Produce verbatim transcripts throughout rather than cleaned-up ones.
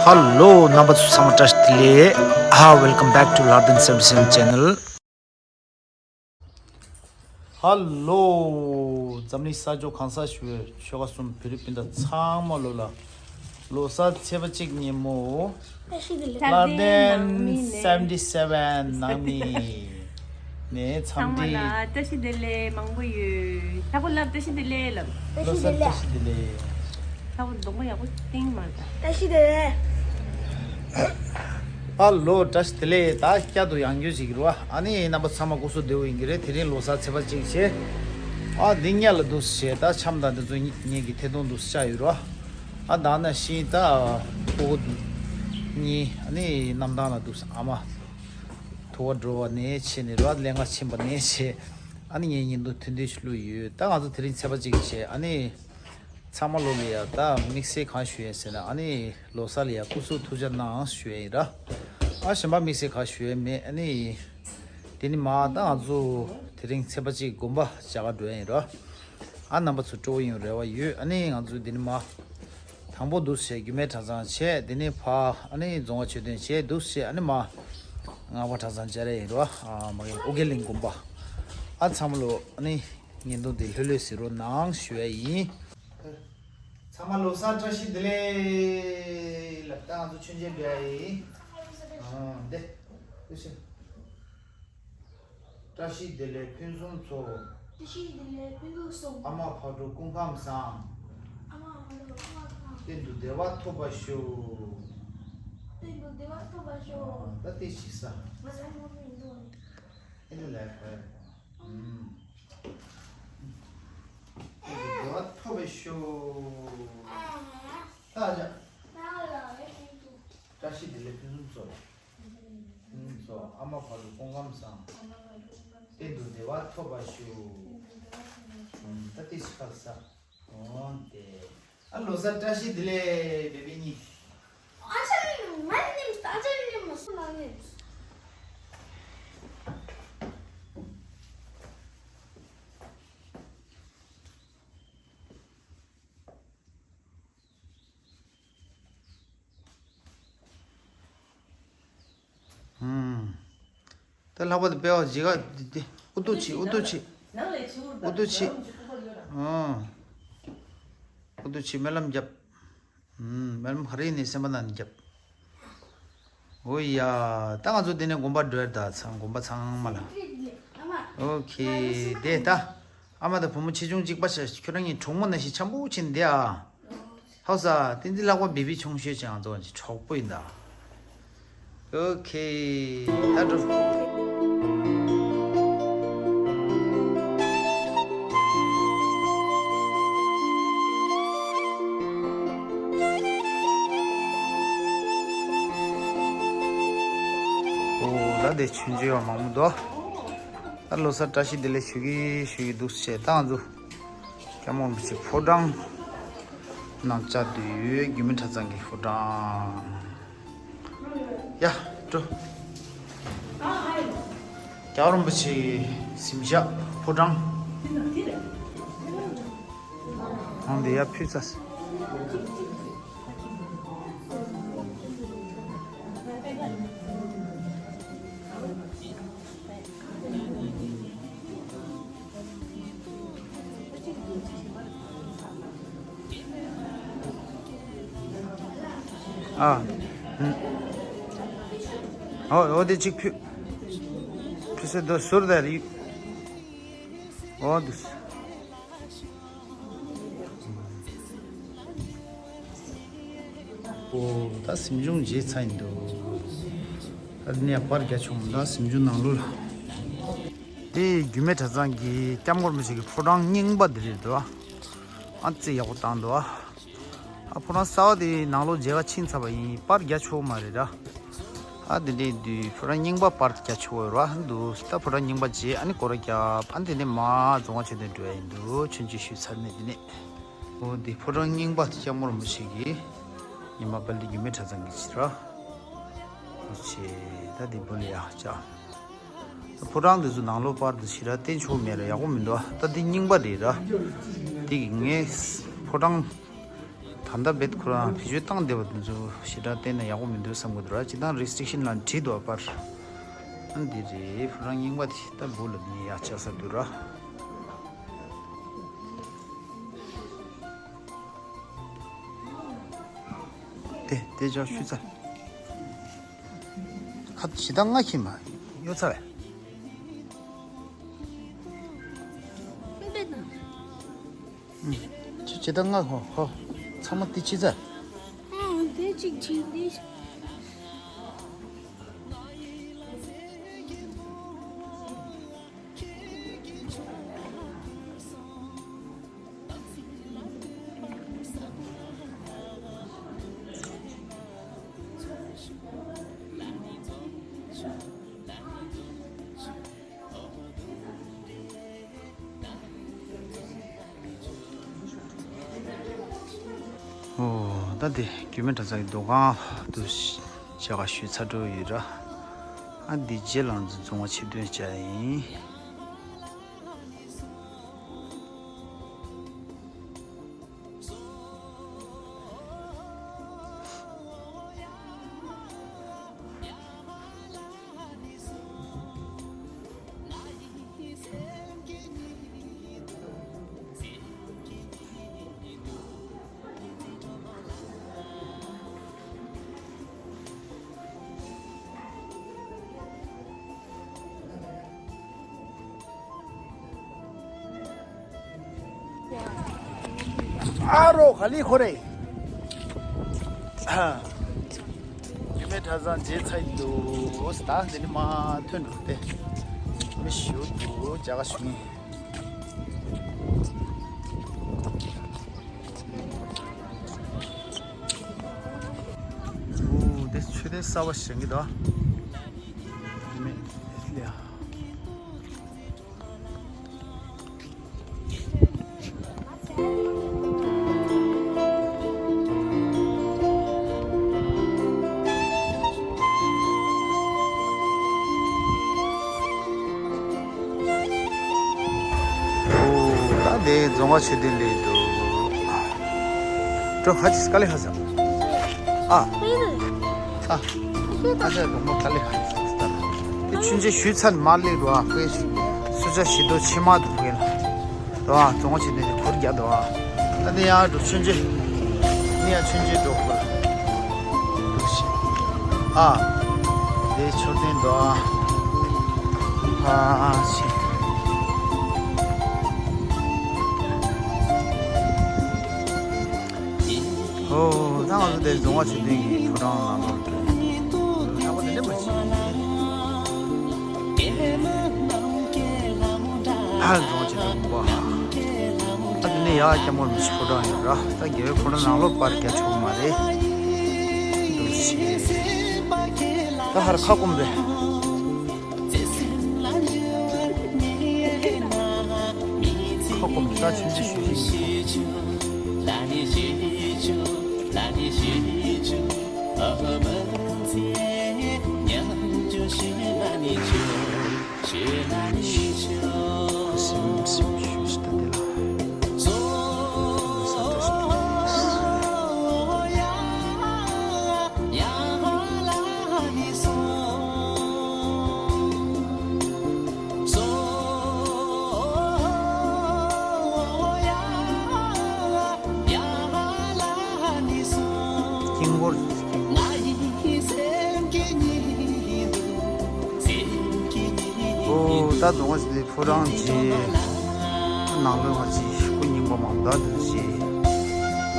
Hello རྣམ་པ་ཚོ་ཚང་མ་བཀྲ་ཤིས་བདེ་ལེགས། ཧ། Welcome back to Lardin seventy seven channel. Hello འཛམ་གླིང་ས་ཕྱོགས་གང་སར་བཞུགས་པའི་ཆོལ་ཁ་གསུམ་བོད་རིགས་སྤུན་ཟླ་ཚང་མ་ལོ་ལ་ལོ་གསར་ཚེས་པ་གཅིག་ཉིན་མོ། བཀྲ་ཤིས་བདེ་ལེགས། Lardin seventy seven ནང་མི་ནས་འཚམས་ཚང་མ་འདྲི། ལ་བཀྲ་ཤིས་བདེ་ལེགས་མང་པོ་ཡོད། ལྷག་པར་ལ་བཀྲ་ཤིས་བདེ་ལེགས་ལབ། བཀྲ་ལོ་ཤིས་བདེ་གསར་བཀྲ་ལེགས། ཤིས་བདེ་ལེགས། ལྷག་པར་གདོང་པ་ཡག་པོ་བསྟན་མ་རེད། བཀྲ་ཤིས་བདེ་ལེགས། ཨ་ལོ་བཀྲ་ཤིས་བདེ་ལེགས། ད་བསྐྱར་དུ་ཡང་བསྐྱར་ཞིག་རེད་བ། ཨ་ནི་རྣམ་པ་ཚང་མ་སྐུ་གཟུགས་བདེ་པོ་ཡིན་གྱི་རེད། དེ་རིང་ལོ་གསར་ཚེས་པ་གཅིག་བྱས། ཨ་འདི་སྔོན་ལ་འདུག་བྱས། ད་འཆམ་དང་འདི་ཚོ་ངེད་ཀྱི་ཐད་གཏོང་འདུག་བྱས་ཡོད་རེད་བ། ཨ་ད་ནང་བཞིན་ད་ཕྲུ་གུ་གཉིས་ཨ་ནི་གནམ་ཐང་ལ་འདུག་ཨ་མ། ཐུག་པ་འགྲོ་བ་ནས་བྱས་ནས་རོགས་ལས་ང་ཕྱིན་པ་ནས་བྱས། ཨ་ནི་ངའི་བརྙན་ཐུང་ཐུང་ཐུང་ཞིག་བླུགས་ཡོད། ད་ང་ཚོ་དེ་རིང་ཚེས་པ་གཅིག་བྱས། ཨ་ནི་ཚང་མ་ལོ་ལ་ཡ་ད་དམིགས་བསལ་གང་ཞུ་ཡས་ཟེར་ན། ཨ་ནི་ལོ་གསར་ལ་ཡ་སྐུ་གཟུགས་ཐུགས་ཅག་གནང་ཞུ་ཡས་ཡིན་ར། ཨ་གཞན་པ་དམིགས་བསལ་གང་ཞུ་ཡས་མེད། ཨ་ནི་དེ་ནི་མ་ད་ང་ཚོ་དེ་རིང་ཚེས་པ་གཅིག་དགོན་པ་མཇལ་ག་འགྲོ་ཡས་ཡིན་ར། ཨ་རྣམ་པ་ཚོ་སྤྲོ་བོ་ཡོང་རེ་བ་ཡོད། ཨ་ནི་ང་ཚོ་འདི་ནི་མ། དང་པོ་འདུག་བྱས་རྒྱུད་སྨད་གྲྭ་ཚང་བྱས། དེ་ནས་ཕར་ཨ་ནི་རྫོང་དབུ་མཆོད་རྟེན་བྱས་འདུག་བྱས། ཨ་ནི་མ་སྔགས་པ་གྲྭ་ཚང་མཇལ་རེ་ཡིན་རོ། ཨ་མ་གི་ཨོ་རྒྱན་གླིང་དགོན་པ། ཨ་ཚང་མ་ལོ་ཨ་ནི་བརྙན་ཐུང་འདི་ལྷོད་ལྷོད་གཟིགས་རོགས་གནང་ཞུ་ཡས་ཡིན། ཚང་མ་ལོ་གསར་བཀྲ་ཤིས་བདེ་ལེགས་ལབ། ད་ང་ཚོ་མཆོད་མཇལ་འབུལ་ཡས་ཡིན། ཨ་འདི་འདུག་བྱས། བཀྲ་ཤིས་བདེ་ལེགས་ཕུན་སུམ་ཚོགས། བཀྲ་ཤིས་བདེ་ལེགས་ཕུན་སུམ་ཚོགས། ཨ་མ་ཕ་གྲུ་སྐུ་ཁམས་བཟང་། ཨ་མ་ཕ་གྲུ་སྐུ་ཁམས་བཟང་། གཏན་དུ་བདེ་བ་ཐོབ་པར་ཤོག། གཏན་དུ་བདེ་བ་ཐོབ་པར་ཤོག། ཨ་ད་དེ་ཞིག་ས། ང་ཚོའི་སྔོན་མའི་འདུག་ཨེ་འདི་ལས་ཧོས། ཨུམ། གཏན་དུ་བདེ་བ་ཐོབ་པར་ཤོག། ད་ཨ་ཅག་བཀྲ་ཤིས་བདེ་ལེགས་ཕུན་སུམ་ཚོགས། ཨུམ་ཚོགས། ཨ་མ་ཕ་གྲུ་སྐུ་ཁམས་བཟང་། གཏན་དུ་བདེ་བ་ཐོབ་པར་ཤོག། ཨུམ་ད་ཏི་ཤི་ཁ་ས། འོན་ཏེ། ཨ་ལོ་གསར་བཀྲ་ཤིས་བདེ་ལེགས་བེ་བི་གཉིས། ཨ་ཅག་ནི་ང་ནི་ཨ་ཅག་ནི་མ་སུ་ལ་ནི། ད་ལྷག་པར་དུ་དཔེ་བ་ཇི་ག་འདི་འདི་ཨུ་ཏུ་ཆི་ཨུ་ཏུ་ཆི་ཨུ་ཏུ་ཆི། ཨུ་ཏུ་ཆི་སྨོན་ལམ་རྒྱབ། སྨོན་ལམ་ག་རེ་ནས་སེམས་པ་ནང་ནས་རྒྱབ། འོ་ཡ། ད་ང་ཚོ་འདི་ནས་དགོན་པ་འགྲོ་ཡ་ད་ཚང་དགོན་པ་ཚང་མ་ལ། ཨོ་ཁེ་དེ་ད། ཨ་མ་དང་བུ་མོ་ཆེ་ཆུང་གཅིག་པ་ཤ་ཁྱོད་རང་གཉིས་གྲོགས་མོ་ནང་བཞིན་འཆམ་པོ་བྱས་ནས་བསྡད་ཨ། ཧའོ་ས་ཏིན་ཏིན་ལག་པ་བི་བི་ཆུང་ཤོས་ཅན་ང་ཚོ་གཉིས་གྲོགས་པོ་ཡིན་ད། ཨོ་ཁེ། ད་འགྲོ། ཨོ་ད་དེ་ཆུང་ཆུང་ཡང་མང་མོ་འདུག་ད་ལོ་གསར་བཀྲ་ཤིས་བདེ་ལེགས་ཞུ་གི་ཞུ་གི་འདུག་བྱས་ད་ང་ཚོ་སྐྱབས་མགོན་རིན་པོ་ཆེ་ཕོ་བྲང་ནང་བཅར་དུས་རྒྱུད་སྨད་གྲྭ་ཚང་གི་ཕོ་བྲང་། ཡ་འགྲོ། སྐྱབས་མགོན་རིན་པོ་ཆེའི་གཟིམ་ཤག་ཕོ་བྲང་། འོང་དེ་ཡ་ཕུལ་ཚར། ཨ། ཨོ་ཨོ་དེ་གཅིག་ཕུལ། ཕུལ་སེ་དོ་ཟུར་དེ་རེད། ཨོ་དུ། ཨོ་ད་གཟིམ་ཆུང་བརྗེད་ཚར་ཡིན་འདུག་ད་འདི་ནས་པར་རྒྱག་ཆོག་མོ། ད་གཟིམ་ཆུང་ནང་ལོགས་ལ། དེ་རྒྱུད་སྨད་གྲྭ་ཚང་གི་སྐྱབས་མགོན་རིན་པོ་ཆེ་གི་ཕོ་བྲང་རྙིང་པ་འདི་རེད་འདུག་ཨ་ཙི་ཡག་པོ་བཏང་འདུག་ཨ་ཕོ་བྲང་གསར་པ་དེ་ནང་ལོགས་མཇལ་ཁ་ཕྱིན་ཚར་བ་ཡིན། པར་རྒྱག་ཆོག་མ་རེད་ར། ཨ་དེ་འདྲའི་དུས་ཕོ་བྲང་རྙིང་པ་པར་རྒྱག་ཆོག་ར་འདུག་ད་ཕོ་བྲང་རྙིང་པ་མཇལ། ཨ་ནི་སྐོར་ར་རྒྱབ། ཨ་ནི་དེ་ནས་མར་རྫོང་དབུ་མཆོད་རྟེན་འགྲོ་ཡ་ཡིན་འདུག་ཆོས་མཇལ་ཞུས་ཚར་ནས་དེ་ནས། འོ་འདི་ཕོ་བྲང་རྙིང་པ་སྐྱབས་མགོན་རིན་པོ་ཆེ་གི་ཉི་མ་དཔལ་ལྡན་རྒྱུད་སྨད་གྲྭ་ཚང་གི་ཕྱི་ར། འོ་ཆེ་ད་འདི་བུ་ལ་ཡག་ཅག་ཕོ་བྲང་འདི་ཚོ་ནང་ལོགས་པར་དུ་ཕྱི་ར་བསྟན་ཆོག་མེད་ར་ཡག་པོ་མི་འདུག་ད་འདི་རྙིང་པ་རེད་ར། འདི་གི་ངས་ཕོ་བྲང་ ད་ལྟ་རྦད་ཁོ་རང་བེད་སྤྱོད་བཏང་བསྡད་པ་དེ་ཚོ་ཞེ་དྲག་བལྟས་ན་ཡག་པོ་མི་འདུག་བསམ་གི་འདུག་ར། སྤྱིར་བཏང་རེ་སི་ཊིག་ཤན་ལ་བྲིས་འདུག་པར། ཨ་འདི་རེད། ཁོ་རང་རྙིང་པ་དེ་ད་བུ་ལ་ནི་ཡག་ཆགས་ས་འདུག་ར། དེ་དེ་ཅག་ཤུ་ཚ། ཁ་ཇི་ལྟར་ང་ཁྱིམ་མ་གཡོ་ཚ་བས། ཅི་ཇི་ལྟར་ང་ཧོ་ཧོ། ཚང་མ་དེ་ཅི་ཚ། ཨ་དེ་ཅིག་ཅིག་དེ། ཨོ། ད་དེ་རྒྱུད་སྨད་གྲྭ་ཚང་གི་འདུ་ཁང་དུ་ཞག་ཞུས་ཚར་འགྲོ་ཡོད་ར། ཨ་འདི་རྗེས་ལ་འཛོམས་པ་ཆེད་དོན་བྱ་ཡིན། ཨ་རོ་ག་ལི་ཁོ་རེ། རྒྱུད་སྨད་གྲྭ་ཚང་མཇལ་ཚར་ཡི་འདུག་ད་འདི་ནི་མ་ཐོན་འགྲོ་སྟེ། མི་ཞུ་འདུག་ཇ་ག་ཞུ་ངེས། འོ་དེ་མཆོད་རྟེན་གསར་པ་བཞེངས་ཀྱི་འདུག་མི་ལ། ཨོ། ད་དེ་རྫོང་ཁ་ཆོས་སྡེ་ལས་འདུག་འགྲོ་ཧ་ཅིས་དཀའ་ལས་ཁག་ས། ཨ། ཨ། ཨ་ཅག་གདོང་པ་དཀའ་ལས་ཁག་ས། དེ་ཆུན་ཆེ་ཞུས་ཚར་མ་ལེགས་རོ་ཨ་ཁོས། སུ་ཅག་ཞི་དོ་ཆེ་མ་འདུག་གས་ལ། དོ་ཨ་རྫོང་ཁ་ཆོས་སྡེ་ནས་ཁུར་རྒྱག་དོ་ཨ། ད་དེ་ཡང་འགྲོ་ཆུན་ཆེ། ནི་ཡང་ཆུན་ཆེ་འགྲོ་ཁུར། འགྲོ་ཤི། ཨ། དེ་མཆོད་རྟེན་དོ་ཨ། ཕ་ཤི། ཨོ། ད་ང་ཚོ་དེ་རྫོང་ཁ་ཆོས་སྡེ་གི་ཕོ་བྲང་ནང་ལོགས་ཀྱི་ལྷག་པ་དེ་འདྲ་མ་བྱེད། ཨ་རྫོང་ཁ་ཆོས་སྡེ་དགོན་པ། ད་དེ་ནས་ཡར་སྐྱབས་མགོན་རིན་པོ་ཆེ་ཕོ་བྲང་ཡོད་ར། ད་རྒྱལ་བའི་ཕོ་བྲང་ནང་ལོགས་པར་རྒྱག་ཆོག་གི་མ་རེད། འདུག་སེ། ད་ཧར་ཁ་སྐོམ་རེད། ཁོ་ཁོ་མི་ས་ཆུན་ཆེ་ཞུ་ཞིག་དཀྱིལ་འཁོར། ཨོ། ད་རྫོང་ཁ་ཆོས་སྡེ་ཕོ་བྲང་གི་ནང་ལོགས་ང་ཚོའི་སྐུ་རྙིང་པ་མང་པོ་ད་འདུག་ཅེས།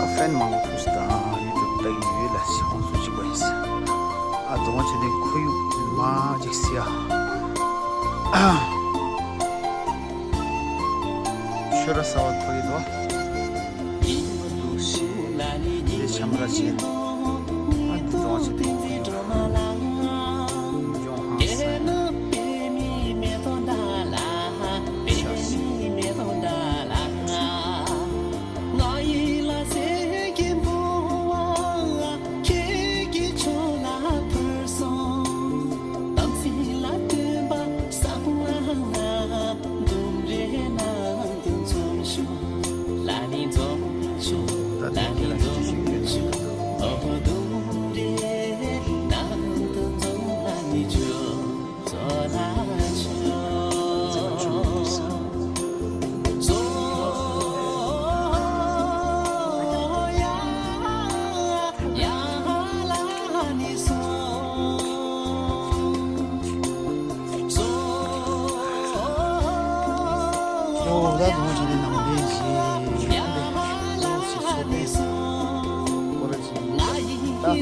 ཨ་ཧྥེན་མང་པོ་ཐུག་སྟེ་ཡུ་ཊུབ་ལྟ་གི་ཡོད་ལ་ཞེས་ཁོང་ཚོ་གཅིག་པ་ཡིན་ས། ཨ་རྫོང་ཁ་ཆོས་སྡེ་ཁོར་ཡུག་མ་གཅིག་ཟེར་ཡ། ཆོས་ར་གསར་པ་ཐོག་ཡིན་འདུག་འདུག་ཞེས། དེ་ཆམ་ར་བྱེད། ཨ་འདི་རྫོང་ཁ་ཆོས་སྡེ་ཁོར་ཡུག་ལྗོངས་ཧང་སང་། ད་དེ་ཁྱེད་ལ་ཞུ་ཞིག་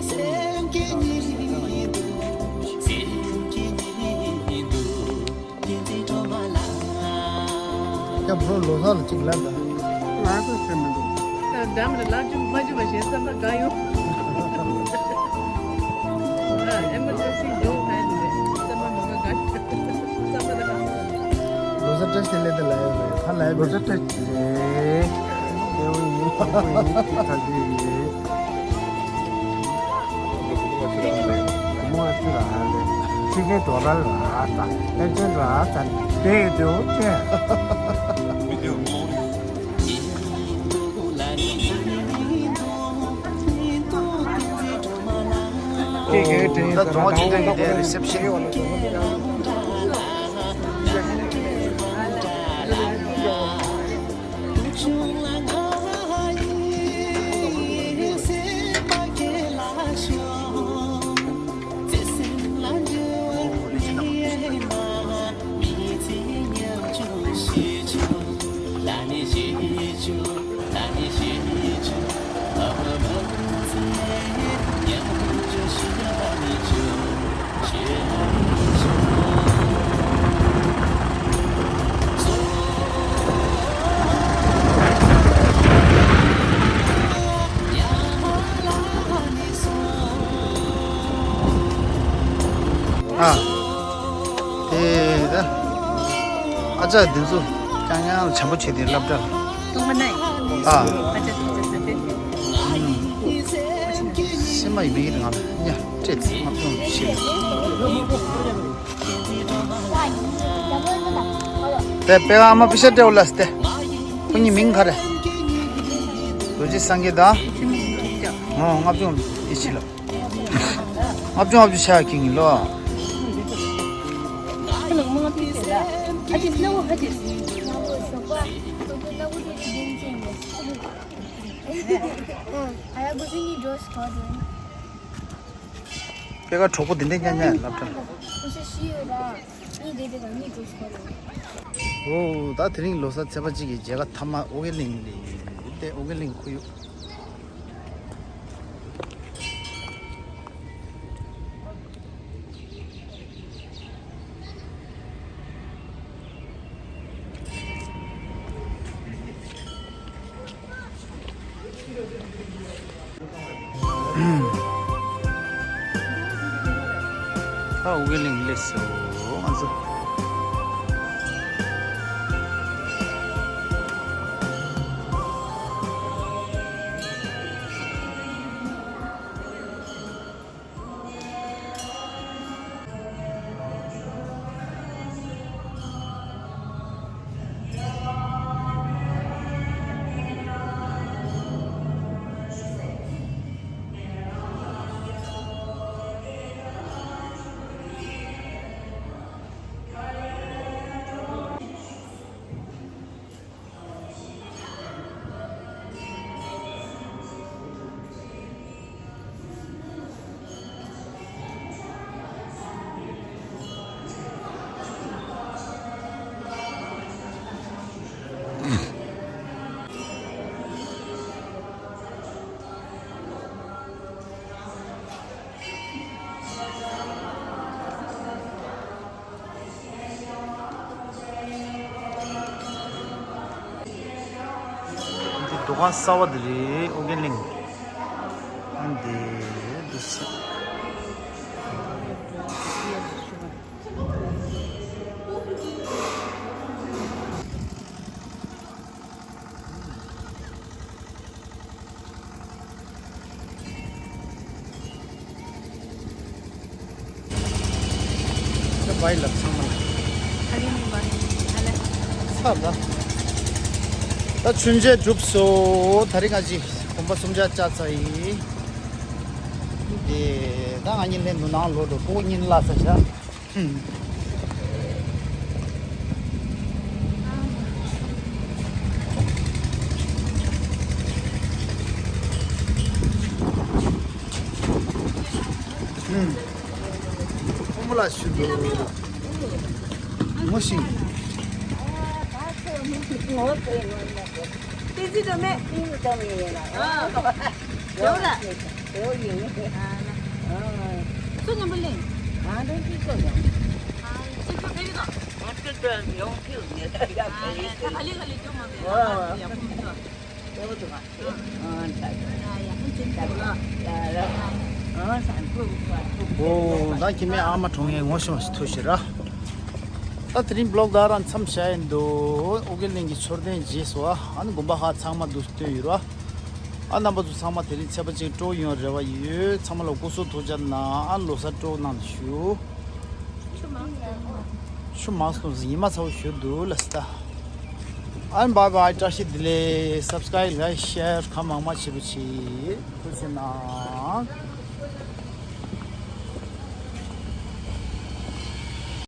ཡ་བོ་ལོ་སར་ལ་གཅིག་ལབ་དང་། ང་ཚོ་ཤེས་མི་འདུག་འགྲམ་ལ་ལབ་རྒྱུ་མ་བརྗོད་པ་བཞིན་བསམ་པ་དགའ་ཡོང་། ཨ་ཨེ་མར་ཇེན་སི་འགྲོ་ཕན་ནས་བསམ་པ་མི་དགའ་དགའ། བསམ་པ་དགའ། ལོ་སར་བཀྲ་ཤིས་བདེ་ལེགས་དེ་ལབ་ཡོད་མེད། ཧ་ལབ་ཡོད་མེད། ལོ་སར་བཀྲ་ཤིས་བདེ་ལེགས། སྐྱེ་བོ་ཡིན། ཕྲུ་གུ་ཡིན། ཅི་ཐག་ཅིག་ཡིན། མོ་ཨ་ཙི་ར་ཧ་ལེ། ཁྱི་ཁའི་དོ་ར་ར་ཨ་ཙ། ཨེ་ཅན་ར་ཨ་ཙ། དེ་དེའོ་ཅན། ད་གྲོང་ཁྱེར་དེ་རི་སེབ་ཤན། ཨ། དེ་ད། ཨ་ཅག་འདི་ཚོ་རྐྱང་རྐྱང་ལ་བྱམས་པོ་བྱེད་དེ་སློབ་གྲྭ་ལ། སྟོང་པ་ན་ཡིན། ཨ། ཨ་ཅག་འདི་ཚོ་ཟ་དེ། སེམས་པ་ཡིན་མི་ཡིན་ང་ལ་གཉའ་སྤྲད་དེ་ང་ཕྱོགས་ཤིག་དེ་པེ་ཨ་མ་པི་ཤ་སྤྲད་འོ་ལ་སྟེ། ཁོ་གཉིས་མིང་ག་རེ། རྡོ་རྗེ་སངས་རྒྱས་དང་། ཨོ་ལྔ་བཅུ་ང་བཅུ་ཡིན་ཕྱི་ལ། ལྔ་བཅུ་ང་བཅུ་ཆ་ཁྱིང་ཡིན་ལོ། ཨ་ཡ་གོ་སི་ནི་འགྲོ་སི་གོ་དུ། པེ་ཀ་གྲོགས་པོ་དེ་འདྲས་ཉག་ཉག་ལབ་དྲ། ཁོ་ཤ་ཤི་ཡོད་ར། གཉིས་དེ་དེ་ག་གཉིས་འགྲོ་སི་གོ་དུ། ཨོ་ད་དེ་རིང་ལོ་གསར་ཚེས་པ་གཅིག་གི་མཇལ་ཁ་མཐའ་མ་ཨོ་རྒྱན་གླིང་ལ་ཡིན། དེ་ཨོ་རྒྱན་གླིང་ཁུ་ཡོད། ཨ་ཝེ་ལིང་ལེ་སོ་ང་ཚོ། འདི་འདུ་ཁང་གསར་བ་འདི་རེད། ཨོ་རྒྱན་གླིང་། འདི་འདི་སི། ད་བའི་ལབ་ཚང་མ་ལ། ཨ་ལེ་མི་བ། ཨ་ལེ། ཚར་ད། ད་ཆུན་ཆད་གྲུབ་སོ། ད་རིང་ང་ཅི་གོམ་པ་གསུམ་ཆ་བཅག་ཚར་ཡིན། དེ་ད་ང་གཉིས་ལྷན་དུ་ནང་ལོག་འགྲོ། ཕྲུ་གུ་གཉིས་ལ་ས་ཆ། ཨུམ། ཨུམ། ཁོ་མོ་ལ་ཞུ་འདུག་ངོ་ཤེས། ཏི་ཙི་འགྲོ་མེད། ཨ། འགྲོ་ལ། ཨོ་ཡིན། ཨ་ལ། ཨ། སུ་མཉམ་པོ་ལེན། ཨ་འདྲ་ཅིག་ཚོ་ཡོང་། ཨ་ལ། ཅིག་ཚོ་ཕེབས་ཡོད་དོ། ཨ་ཅིག་ཚོ་ཡོང་ཐུབ་ནས་ད་ཡ། ཨ་ལ། ད་ག་ལེ་ག་ལེ་སྐྱོ་མ་མེད། ཨ་ཡག་པོ་མི་འདུག་ཨོ་དུ་མ་ཨ་ད་ཡ་ཡ་ཧུན་ཅིན་ཐུག་ལ། ཡ་ཡ། ཨ་སང་ཐུག་ཐུག་ཨོ་ད་ཁྱི་མེད། ཨ་མ་གྲོངས་ཡས་ངོ་ཤེས་མ་ཞིག་ཐུག་ཤི་ར། ད་དེ་རིང་བི་ལོག་ད་རང་མཚམས་བཞག་ཡིན་འདུག་ཨོ་རྒྱན་གླིང་གི་མཆོད་རྟེན་རྗེས་སུ་ཨ་ནི་དགོན་པ་ཧ་ཚང་མ་འདུ་བསྟོད་ཡོད་ར། ཨ་རྣམ་པ་ཚོ་ཚང་མ་དེ་རིང་ཚེས་པ་གཅིག་སྤྲོ་ཡོང་རེ་བ་ཡོད། ཚང་མ་ལ་སྐུ་གཟུགས་ཐུགས་ཅག་གནང་། ཨ་ལོ་གསར་སྤྲོ་གནང་ཞུ། ཆུ་མང་སོང་། ཆུ་མང་སོང་ཟིན་ཉི་མ་ཚ་བོ་ཞུ་འདུག་ལ་སི་ད། ཨ་བའི་བའི། བཀྲ་ཤིས་བདེ་ལེགས། སབ་སི་ཀ་རའིབ་ལའིཀ་ཤེར་གང་མང་མང་བྱེད་པ་བྱེད། ཐུགས་རྗེ་གནང་།